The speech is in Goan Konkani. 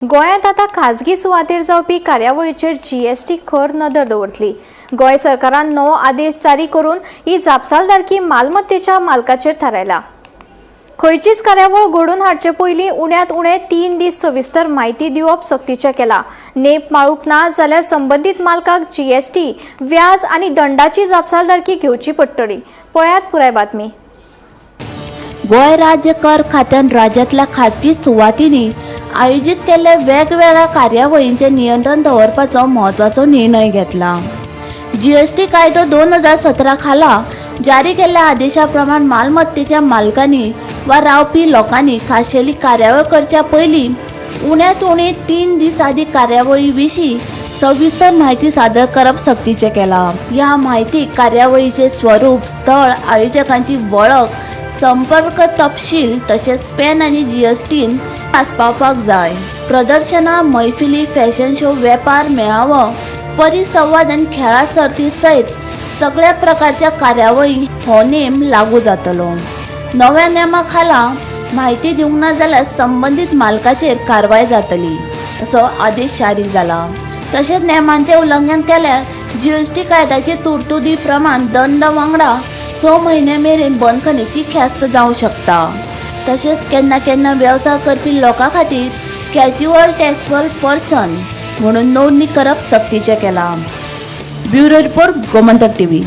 गोंयांत आतां खाजगी सुवातेर जावपी कार्यावळीचेर जीएसटी खर नदर दवरतली. गोंय सरकारान नवो आदेश जारी करून ही जापसालदारकी मालमत्तेच्या मालकाचेर थारायला. खंयचीच कार्यावळ घडोवन हाडचे पयलीं उण्यांत उणे 3 दीस सविस्तर म्हायती दिवप सक्तीचें केलां. नेम पाळूंक ना जाल्यार संबंदीत मालकाक जीएसटी, व्याज आनी दंडाची जापसालदारकी घेवची पडटली. पळयात पुराय बातमी. गोंय राज्य कर खात्यान राज्यांतल्या खाजगी सुवातींनी आयोजीत केल्ल्या वेगवेगळ्या कार्यावळींचेर नियंत्रण दवरपाचो म्हत्वाचो निर्णय घेतला. जीएसटी कायदो 2017 खाला जारी केल्ल्या आदेशा प्रमाण मालमत्तेच्या मालकांनी वा रावपी लोकांनी खाशेली कार्यावळ करच्या पयलीं उण्यांत उणे 3 दीस आदीं कार्यावळी विशीं सविस्तर म्हायती सादर करप सक्तीचें केलां. ह्या म्हायतीक कार्यावळीचें स्वरूप, स्थळ, आयोजकांची वळख, संपर्क तपशील तशेंच पॅन आनी जीएसटीन आस्पावपाक जाय. प्रदर्शनां, मैफिली, फॅशन शो, वेपार मेळावो, परिसंवाद आनी खेळां सर्ती सयत सगळ्या प्रकारच्या कार्यावळींक हो नेम लागू जातलो. नव्या नेमा खाला म्हायती दिवंक ना जाल्यार संबंदीत मालकाचेर कारवाय जातली, असो आदेश जारी जाला. तशेंच नेमांचें उल्लंघन केल्यार जीएसटी कायद्याचे तरतुदी प्रमाण दंड वांगडा 6 म्हयने मेरेन बंदखणीची ख्यास्त जावं शकता. तशेंच केन्ना केन्ना वेवसाय करपी लोकां खातीर कॅज्युअल टॅक्सेबल पर्सन म्हणून नोंदणी करप सक्तीचें केलां. Bureau report, Gomantak TV.